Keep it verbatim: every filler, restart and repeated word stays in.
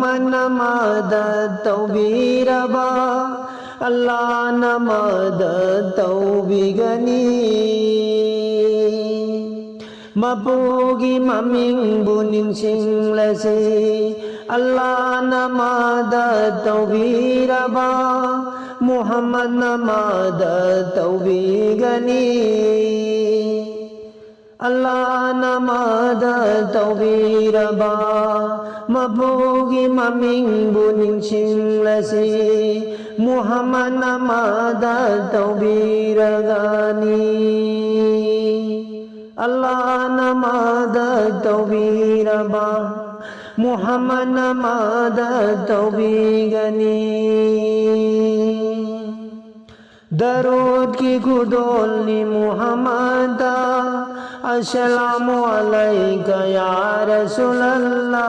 ꯃꯅ ꯃꯗꯗ ꯇꯧꯕꯤꯔꯕ ꯑꯜꯂꯥꯅ ꯃꯗꯗ ꯇꯧꯕꯤꯒꯅꯤ꯫ ꯃꯄꯨꯒꯤ ꯃꯃꯤꯡꯕꯨ ꯅꯤꯡꯁꯤꯡꯂꯁꯤ꯫ ꯑꯜꯂꯥꯅ ꯃꯗꯗ ꯇꯧꯕꯤꯔꯕ ꯃꯨꯍꯝꯃꯗꯅ ꯃꯗꯗ ꯇꯧꯕꯤꯒꯅꯤ꯫ ꯑꯜꯂꯥꯅ ꯃꯗꯗ ꯇꯧꯕꯤꯔꯕ ꯃꯄꯨꯒꯤ ꯃꯃꯤꯡꯕꯨ ꯅꯤꯡꯁꯤꯡꯂꯁꯤ꯫ ꯃꯨꯍꯝꯃꯗꯅ ꯃꯗꯗ ꯇꯧꯕꯤꯔꯒꯅꯤ꯫ ꯑꯜꯂꯥꯅ ꯃꯗꯗ ꯇꯧꯕꯤꯔꯕ ꯃꯨꯍꯝꯃꯗꯅ ꯃꯗꯗ ꯇꯧꯕꯤꯒꯅꯤ꯫ ꯗꯔꯨꯗꯀꯤ ꯈꯨꯗꯣꯜꯅꯤ ꯃꯨꯍꯝꯃꯗ, ꯑꯁꯂꯥꯃꯨ ꯑꯂꯩꯀ ꯌꯥ ꯔꯁꯨꯂꯜꯂꯥꯍ꯫